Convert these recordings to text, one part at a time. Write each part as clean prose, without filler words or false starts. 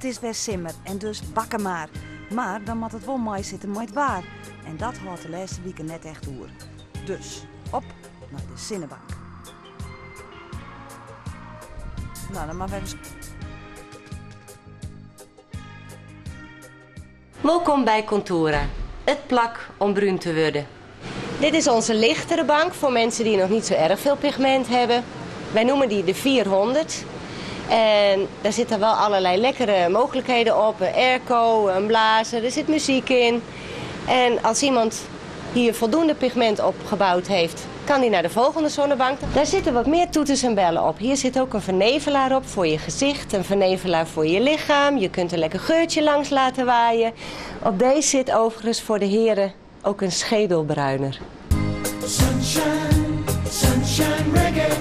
is wer simmer en dus bakke mar. Mar dan moat it wol meisitte mei it waar. En dat hâldt de lêste wiken net echt oer. Dus op nei de sinnebank. Nou, dan mar wer ris. Wolkom by Contura, it plak om brún te wurden. Dit is onze lichtere bank voor mensen die nog niet zo erg veel pigment hebben. Wij noemen die de 400. En daar zitten wel allerlei lekkere mogelijkheden op. Een airco, een blazer, er zit muziek in. En als iemand hier voldoende pigment opgebouwd heeft, kan die naar de volgende zonnebank. Daar zitten wat meer toeters en bellen op. Hier zit ook een vernevelaar op voor je gezicht, een vernevelaar voor je lichaam. Je kunt een lekker geurtje langs laten waaien. Op deze zit overigens voor de heren ook een schedelbruiner. Sunshine, sunshine reggae.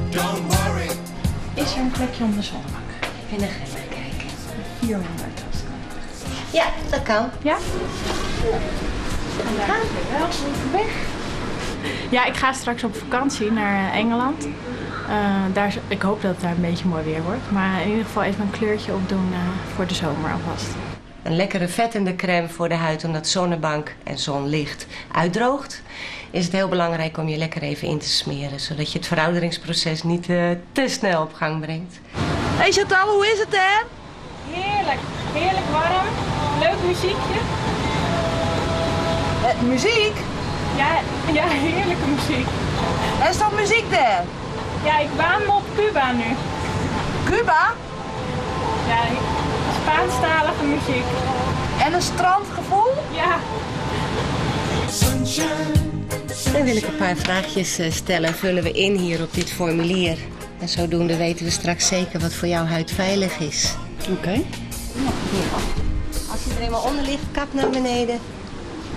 Don't worry. Is er een plekje om de zonnebank? In de agenda kijken. 400 als het kan. Ja, dat kan. Ja? Dankjewel. Weg. Ja, ik ga straks op vakantie naar Engeland. Ik hoop dat het daar een beetje mooi weer wordt. Maar in ieder geval even een kleurtje opdoen voor de zomer alvast. Een lekkere vettende crème voor de huid, omdat zonnebank en zonlicht uitdroogt. Is het heel belangrijk om je lekker even in te smeren, zodat je het verouderingsproces niet te snel op gang brengt. Hey Chantal, hoe is het hè? Heerlijk, heerlijk warm. Leuk muziekje. Muziek? Ja, ja, heerlijke muziek. Er is toch muziek daar? Ja, ik waan me op Cuba nu. Cuba? Ja, Spaanstalige muziek. En een strandgevoel? Ja. Dan wil ik een paar vraagjes stellen. Vullen we in hier op dit formulier. En zodoende weten we straks zeker wat voor jouw huid veilig is. Oké. Als je er eenmaal onder ligt, kap naar beneden.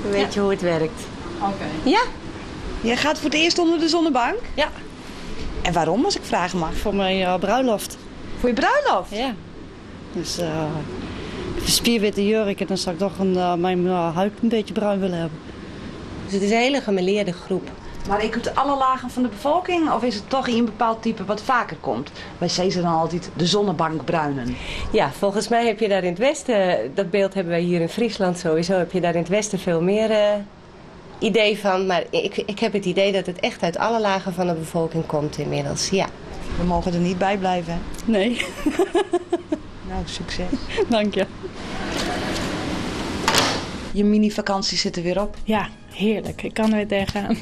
Dan weet je hoe het werkt. Oké. Ja? Jij gaat voor het eerst onder de zonnebank? Ja. En waarom, als ik vragen mag? Voor mijn bruiloft. Voor je bruiloft? Ja. Dus een spierwitte jurk en dan zou ik toch mijn huid een beetje bruin willen hebben. Dus het is een hele gemêleerde groep. Maar ik uit alle lagen van de bevolking of is het toch een bepaald type wat vaker komt? Wij zeggen dan altijd de zonnebankbruinen. Ja, volgens mij heb je daar in het westen, dat beeld hebben wij hier in Friesland sowieso, heb je daar in het westen veel meer idee van. Maar ik heb het idee dat het echt uit alle lagen van de bevolking komt inmiddels, ja. We mogen er niet bij blijven, hè? Nee. Nou, succes. Dank je. Je mini-vakantie zit er weer op. Ja, heerlijk. Ik kan er weer tegenaan.